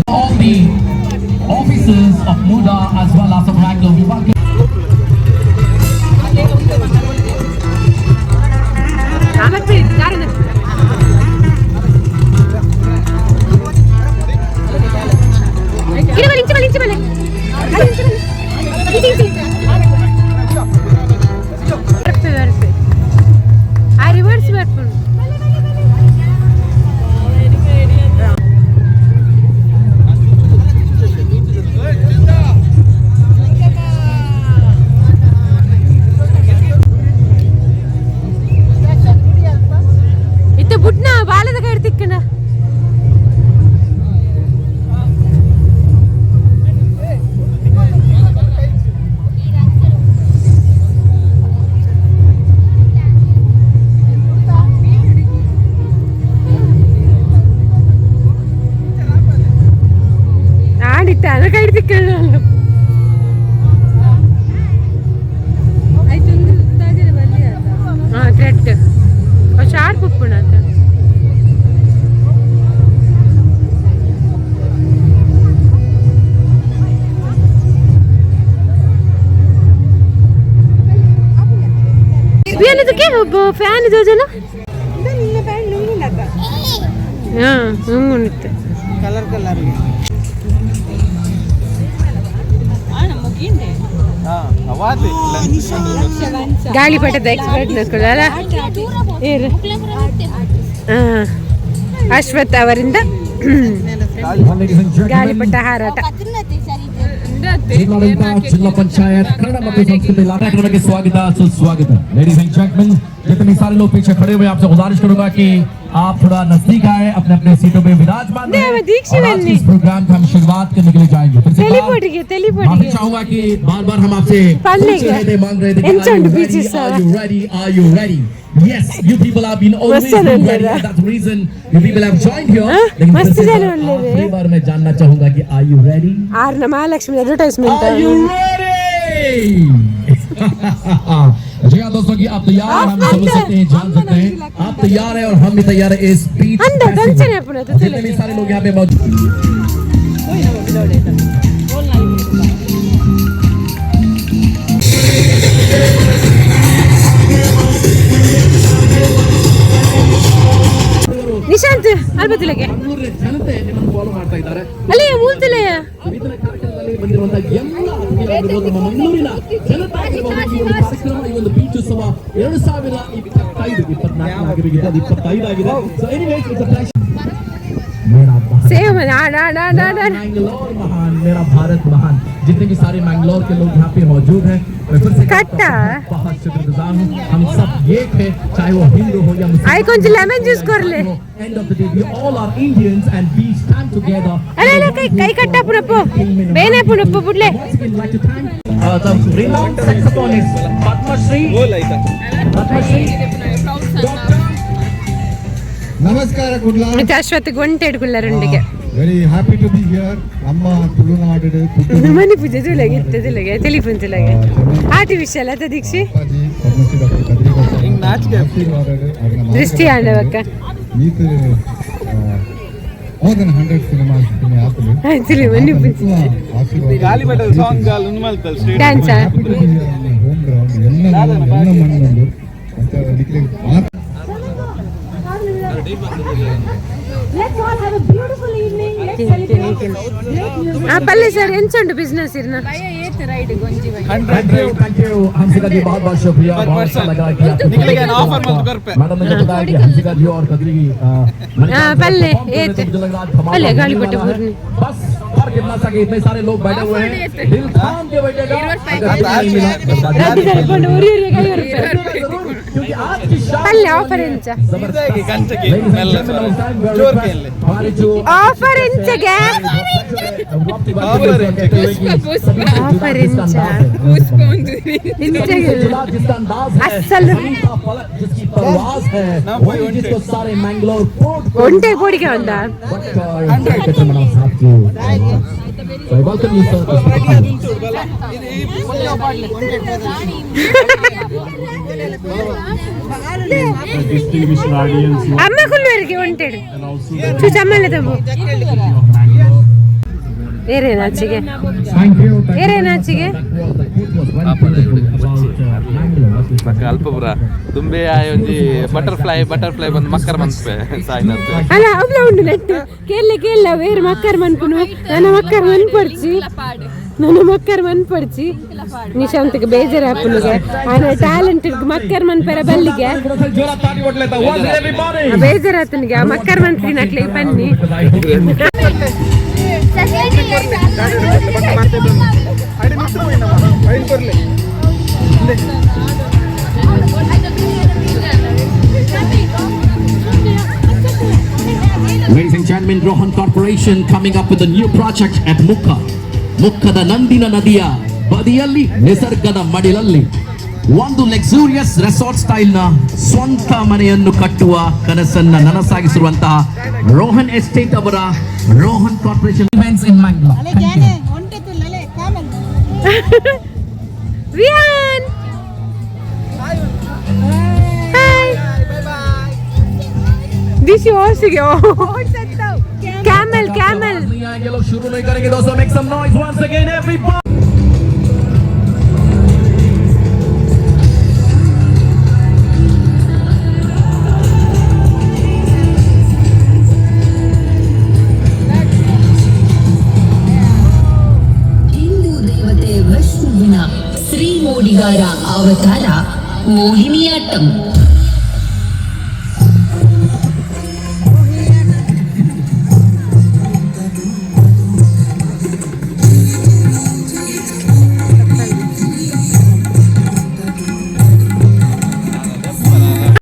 All the officers of MUDA as well as of RACO, we welcome. ಆ reverse ಬರ್ಪುಂಡು. ಇತ್ತೆ ಬುಡ್ನ ಬಾಲದ ಕೈ ತಿಕ್ಕನ. ಆಡಿತ್ತ ಅದ ಕೈ ತಿಕ್ಕಣ. ಹಾ, ಥ್ರೆಡ್ ಶಾರ್ಪ್ ಉಪ್ಪುಣ ಅಂತ. ಏನದಕ್ಕೆ ಫ್ಯಾನ್ ಇದು ಜನ? ಹಾ, ಹಂಗುಣಿತ್ತು. Colour colour. ಗಾಳಿಪಟದ expert ನಕ್ಕಳು ಅಲ್ಲ. ಏರು ಅಶ್ವಥ್ ಅವರಿಂದ Ladies and gentlemen, ಗಾಳಿಪಟ ಹಾರಾಟ. ಜಿಲ್ಲಾಡಳಿತ, ಜಿಲ್ಲಾ ಪಂಚಾಯತ್, ಕನ್ನಡ ಮತ್ತು ಸಂಸ್ಕೃತಿ ಇಲಾಖೆ ಕಾರ್ಯಕ್ರಮಕ್ಕೆ ಸ್ವಾಗತ सुस्वागत. Ladies and gentleman, जितने सारे लोग पीछे खड़े हुए, आपसे गुजारिश करूंगा कि आप थोड़ा नजदीक आए, अपने अपने सीटों पे विराजमान नहीं, रहें मैं दीक्षित और आज के बनी। इस प्रोग्राम की हम शुरुआत करने के लिए जाएंगे। फिर से बार- ತೆಲಿಪೋಟಿಗೆ माफी ತೆಲಿಪೋಟಿಗೆ. चाहूंगा कि बार बार हम आपसे पढ़ने पूछ गए। रहे थे, मांग रहे थे कि इंचंड are you पीछे ready? सारा। Are you ready? Are you ready? Yes, you people have been always मस्त been जन ready. रहा। And that's the reason you people have joined here. हाँ? लेकिन फिर मस्त से जन बार- उल्ले रे। आखिरी बार मैं जानना चाहूंगा कि are you ready? ಆರ್ನ Mahalakshmi advertisement. Are you ready? जी हाँ दोस्तों, कि आप तैयार हैं, हम समझ सकते हैं, जान सकते हैं, आप तैयार हैं और हम भी तैयार हैं इस बीच अंदर दंचने अपना तो जितने भी सारे लोग यहाँ पे मौजूद ನಿಶಾಂತ್ ಅಲ್ಬತ್ತಿಲಗೆ. ಮಂಗಳೂರಿನ ಜನತೆ ನಿಮ್ಮನ್ನು ಫಾಲೋ ಮಾಡ್ತಾ ಇದ್ದಾರೆ. ಅಲ್ಲೇ ಮೂಲ್ತಿಲೆಯ. ಇದರ ಕಾರ್ಯಕ್ರಮದಲ್ಲಿ ಬಂದಿರುವಂತಹ ಎಲ್ಲ ಅತಿಥಿಗಳಾಗಿರ್ಬೋದು, ನಮ್ಮ ಮಂಗಳೂರಿನ ಜನತೆ ಆಗಿರ್ಬೋದು, ಈ ಒಂದು ಕಾರ್ಯಕ್ರಮ, ಈ ಒಂದು ಬೀಚ್ ಉತ್ಸವ 2025, 24 ಆಗಬೇಕಿದೆ, ಅದು 25 ಆಗಿದೆ. So anyways, it's मेरा भारत, ಸೇವ್ ಆಡ ಆಡ ಆಡ ಆಡ. मैंगलोर महान, मेरा भारत महान. जितने भी सारे मैंगलोर के लोग यहाँ पे मौजूद हैं, मैं फिर से कट्टा। बहुत शुक्रगुजार हूँ. हम सब एक है, चाहे वो हिंदू हो या मुस्लिम. आई कौन लेमन जूस कर ले. End of the day, we all are Indians and we stand together. ಅಲ್ಲ ಅಲ್ಲ, ಕೈ ಕೈ ಕಟ್ಟ ಪುನಪ್ಪು ಬೇನೆ ಪುನಪ್ಪು ಬುಡ್ಲೆ. Once again, like to thank the renowned saxophonist Padma Shri, Padma Shri, Doctor ನಮಸ್ಕಾರ ಕುಡ್ಲ. ಮತ್ತೆ Ashwath ಗೊಂಟೆ ಹಿಡ್ಕೊಳ್ಳಾರೊಂಡಿಗೆ. Very happy to be here. ನಮ್ಮ ತುಳುನಾಡು ಮನೆ ಪೂಜೆ ತುಲಗೆ ಇತ್ತು ತುಲಗೆ ಟೆಲಿಫೋನ್ ತುಲಗೆ ಆರ್ಟಿಫಿಷಿಯಲ್ ಅದ ದೀಕ್ಷಿ. ಅಪ್ಪಾಜಿ ಪದ್ಮಶ್ರೀ ಡಾಕ್ಟರ್ ಕದ್ರಿ ಆಶೀರ್ವಾದ ಅವರ ದೃಷ್ಟಿ ಆಂಡವಕ್ಕ. ಈತ more than 100 cinemas ಆತಲು. ಆಯ್ತು ಮನೆ ಪೂಜೆ. ಗಾಳಿಪಟದ song ಉನ್ಮಲ್ತಲ್ street. Dance. Happy to be here home ground. ಎಲ್ಲ ಎಲ್ಲ ಮಣ್ಣುಂಡು ಅಂತ ನಿಕ್ಲೆ ಮಾತು. Let's all have a beautiful evening. Let's celebrate great music. ಆ ಪಲ್ಲೆ ಸರ್ ಎಂಚುಂಡು ಬಿಸ್ನೆಸ್ ಇರ್ನ? Thank you, thank you, Hansika जी, बहुत बहुत शुक्रिया. Per बहुत अच्छा person. लगा कि आपने निकल गया ना, offer मत कर पे. मैडम ने जो बताया कि हंसिका जी और कदरी मणिकांत हाँ, पल्ले, परफॉर्म कर रहे ये थे, थे। मुझे लग रहा है धमाका पल्ले, होने गाली वाला पट्टे है. पूर्णी. बस फर्क इतना सा कि इतने सारे लोग बैठे हुए हैं, दिल थाम के बैठेगा. अगर दिल नहीं मिला, बर्बादी. ರಡ್ಡಿ ತರ್ಕೊಂಡು ಉರಿ ಉರಿ ಕೈ ರೂಪಾಯಿ. जरूर, क्योंकि आज की ಪಲ್ಲೆ ಆಫರ್ ಎಂಚ? ಕಂಚಕ್ಕೆ ಮೆಲ್ಲ ಜೋರ್ಕೆ ಇಲ್ಲಿ. ಆಫರ್ ಎಂಚಗೆ? ಆಫರ್ ಎಂಚ? ಎಂಚಗೆ? ಅಸಲು. जिसकी परवाज है, वही जिसको सारे मैंगलोर पोर्ट को ಒಂಟೆ ಪೋಡಿಗೆ ಒಂದ. But, So I welcome you, sir, to speak to you. Distinguished audience ಅಮ್ಮ ಕುಲ್ಲುವರೆಗೆ ಒಂಟೆಡು and also the ಚೂಚು ಅಮ್ಮಲ್ಲ ತಂಬು. City of Mangalore. ಏರೇನಾಚಿಗೆ? Thank you. ಏರೇನಾಚಿಗೆ? ಅಲ್ಪ ಪುರ ತುಂಬೆ ಒಂಜಿ ಬಟರ್ಫ್ಲೈ ಬಟರ್ಫ್ಲೈ ಬಂದು ಮಕ್ಕರ್ ಮನ್ಪೆ ಸಾಯಿನತ್ತು. ಅಲ್ಲ, ಅವ್ಲ ಉಂಡು ನೆಟ್ಟು ಕೇಳ ಕೇಳ ವೇರು ಮಕ್ಕರ್ ಮನ್ಪುನು. ನನ್ನ ಮಕ್ಕರ್ ಮನ್ಪಡ್ಚಿ, ನನ್ನ ಮಕ್ಕರ್ ಮನ್ಪಡ್ಚಿ. ನಿಶಾಂತ್ಗೆ ಬೇಜಾರಾಪುನಿಗೆ ಆನ ಟ್ಯಾಲೆಂಟ್ ಮಕ್ಕರ್ ಮನ್ಪೆರ ಬಲ್ಲಿಗೆ. ಬೇಜಾರಾತನಿಗೆ ಆ ಮಕ್ಕರ್ ಮನ್ಪಿನ ಅಕ್ಲೆ ಬನ್ನಿ. Ladies and gentlemen, Rohan Corporation coming up with a new project at Mukka. ಮುಕ್ಕದ ನಂದಿನ ನದಿಯ ಬದಿಯಲ್ಲಿ, ನಿಸರ್ಗದ ಮಡಿಲಲ್ಲಿ ಒಂದು ಲಕ್ಸುರಿಯಸ್ ರೆಸಾರ್ಟ್ ಸ್ಟೈಲ್ನ ಸ್ವಂತ ಮನೆಯನ್ನು ಕಟ್ಟುವ ಕನಸನ್ನ ನನಸಾಗಿಸಿರುವಂತಹ ರೋಹನ್ ಎಸ್ಟೇಟ್ ಅವರ Rohan Corporation events in Mangalore. Vihaan, hi. This horse, camel, camel. नहीं आएंगे लोग, शुरू नहीं करेंगे दोस्तों। Make some noise once again, everybody. Hindu ದೇವತೆ ವಿಷ್ಣುವಿನ ಶ್ರೀ ಮೋಡಿಗಾರ ಅವತಾರ ಮೋಹಿನಿಯಾಟ್ಟಂ.